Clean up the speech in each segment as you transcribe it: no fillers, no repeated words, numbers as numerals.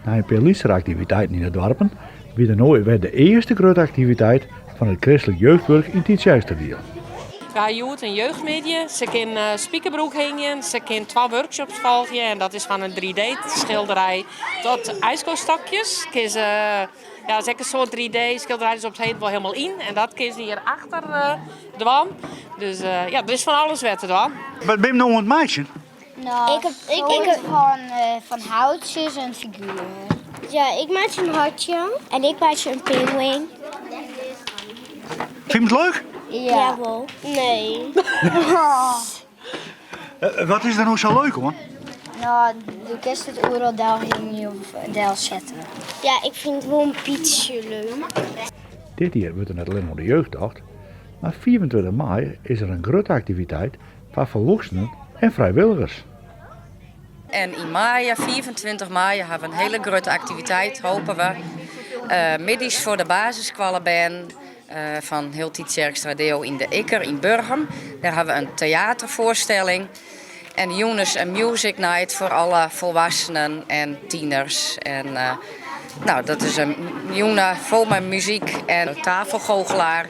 Nei in pear lytsere aktiviteiten yn de doarpen wie der no wer de earste grutte aktiviteit fan it kristlik jeugdwurk yn Tytsjerksteradiel. We ha hjoed in jeugdmiddei. Se kin spikerbroek hingjen, se kin twa workshops folgje en dat is fan in 3D-skilderij tot ijskostokjes. Kin se, ja, is ek in soart 3D-skilderij, dus op it heden wol hielendal yn en dat kin se hjir achter dwaan. Dus ja, der is fan alles wer te dwaan. Wat bin je no oan it meitsjen? No, ik heb, ik, ik van, uh, van houtjes een figuur. Ja, ik meitsje in hartje. En ik meitsje in pinguïn. Fyn je it leuk? Ja. Jawol. Nee. uh, wat is der no sa leuk oan? No, do kinst it oeral delhingje of delsette. Ja, ik fyn it wol in bytsje leuk. Dit jier wurdt der net allinnich oan de jeugd tocht, mar 25 maaie is der in grutte aktiviteit foar folwoeksenen en frijwilligers. En yn maaie, 25 maaie, hawwe we in hiele grutte aktiviteit, hope we. Uh, middeis foar de basisskoallebern uh, fan hiel Tytsjerksteradiel yn de Ikker yn Burgum. Dêr hawwe we in teaterfoarstelling. En jûns in music night foar alle folwoeksenen en tieners. En uh, no, dat is in jûn fol mei muzyk en tafelgoochelaar.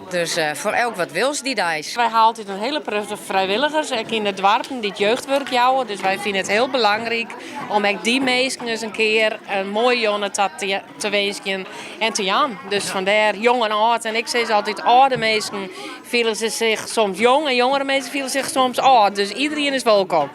Dus uh, foar elk wat wils dy deis. Wy ha altyd in hiele protte frijwilligers, ek yn de doarpen, dy't jeugdwurk jouwe. Dus wy fine it hiel belangryk om ek dy minsken ris in kear in moaie jûn ta te, te winskjen en te jaan. Dus fandêr jong en âld. En ik sis altyd, âlde minsken fiele se sich soms jong en jongere minsken fiele sich soms âld. Dus iedereen is wolkom.